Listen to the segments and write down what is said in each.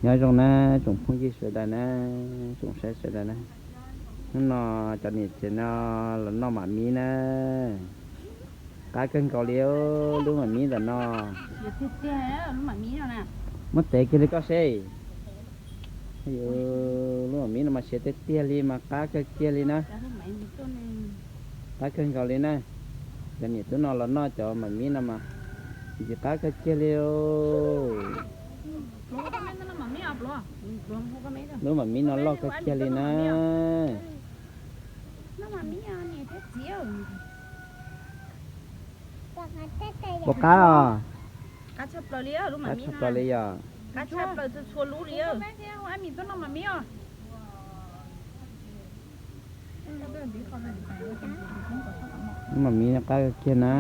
Nyob zoo na, tsoom phooj ywg sawv daws na, tsoom saib sawv daws na. Hnub no cov niam tsev no los noj mam mib na. Qab kawg nkaus li lub mam mib ntawm no. Muab tev kiag li koj seb. Lub mam mib no mas siav tiag tiag li mas qab kawg kiag li na. Qab kawg nkaus li na. Cov niam tub no los noj cov mam mib no mas ntxim qab kawg kiag li. Lub mam mib no loj kawg kiag li na. Puas qab os? Qab tshaj plaws li yog. Lub mam mib no qab kawg kiag na.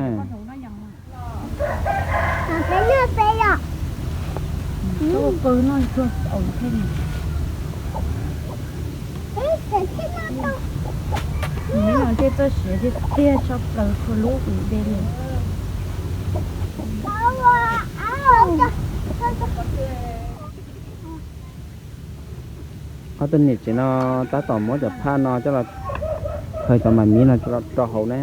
Tej txoj siav tiag tiag tshaj plaws txhua lub nte li. Ob tug niam tsev no tab tom muab cov phaj no coj los khaws cov mam mib no coj los rau hauv na.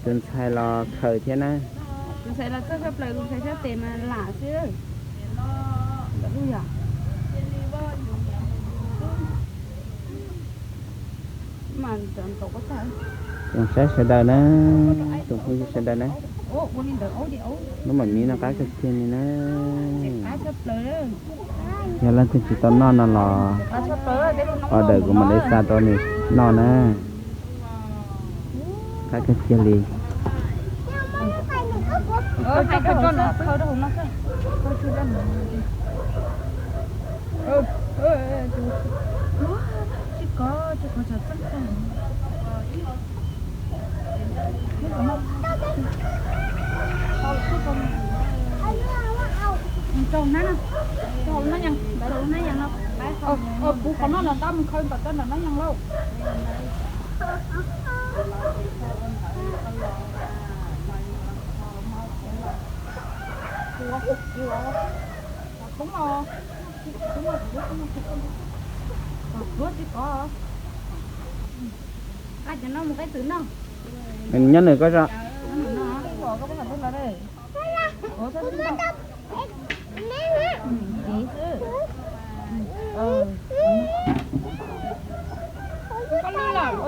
Tus ntxhais los khaws thiab na. Tus ntxhais los txog tshaj plaws, tus ntxhais sab tes mas lam xwb. Ntawm lub yog mas ntawm nkaum ko tag. Tsoom saib sawv daws na, tsoom phooj ywg sawv daws na, lub mam mib no qab kawg kiag li na. Yog leej twg tsis tau noj no los order kuv mam li xa rau nws noj na. Qab kawg kiag li. Kuv qhov no los tab mus khaws tom toj nram nab yees lauj. Nyob nws koj zog.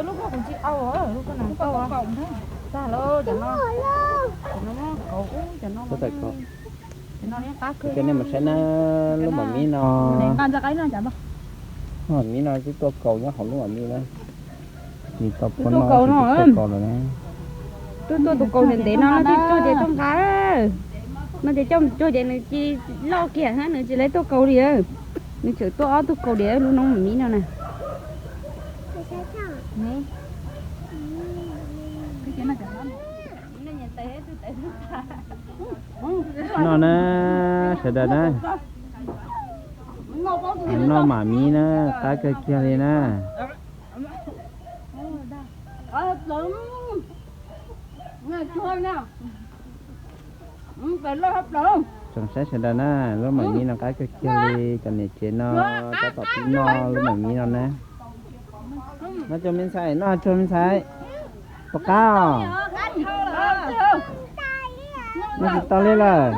Lub koj kuv tsis au, lub koj na tau. Tag lauj, cov no, cov no muab kauv ub, cov no. Cov nej mus saib na, lub mam mib no, lub mam mib no twb tuaj kaus nyob hauv lub mam mib na. Tsis tau pua noj, tsis tau kaus lawm na. Twb tuaj tus kaus ntev ntev no, no twb cuag ces tuaj nqa. No ces coj cuag ces nws cia li loj kiag na, nws tsis lawv tuaj kaus li. Nws tseem tuaj ob tug kaus diam lub noob mam mib no na. Noj na, sawv daws na. Noj mam mib na, qab kawg kiag li na. Tsoom saib sawv daws na, lub mam mib no qab kawg kiag li, cov niam tsev no tab tom pib noj lub mam mib no na. Noj tsuag me ntxhais, noj tsuag me ntxhais. Puas qab os? Noj tsis tau li lawm.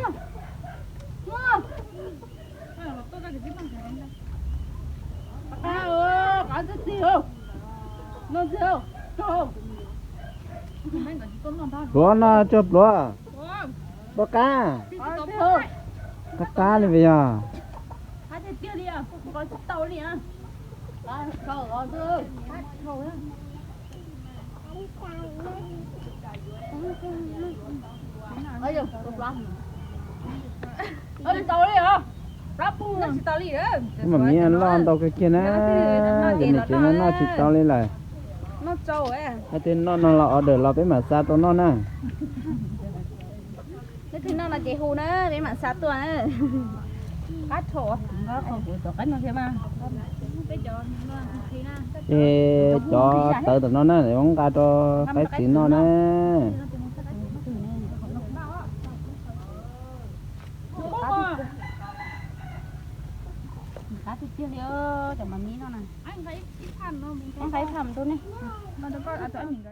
Pluav, noj tsuag pluav. Puas qab? Qab qab li puas yog? Lub mam mib loj ntau kawg kiag na, cov niam tsev no noj tsis tau li lawm. Leej twg noj no los order los peb mam xa tau noj na. Leej twg noj no ces hu na, peb mam xa tuaj na. Qab thaum. Ces cov tawv tom no na, nqa rau qaib txiv noj na. Qab tiag tiag li cov mov mib no na. Nqa ib phaj mus rau nej.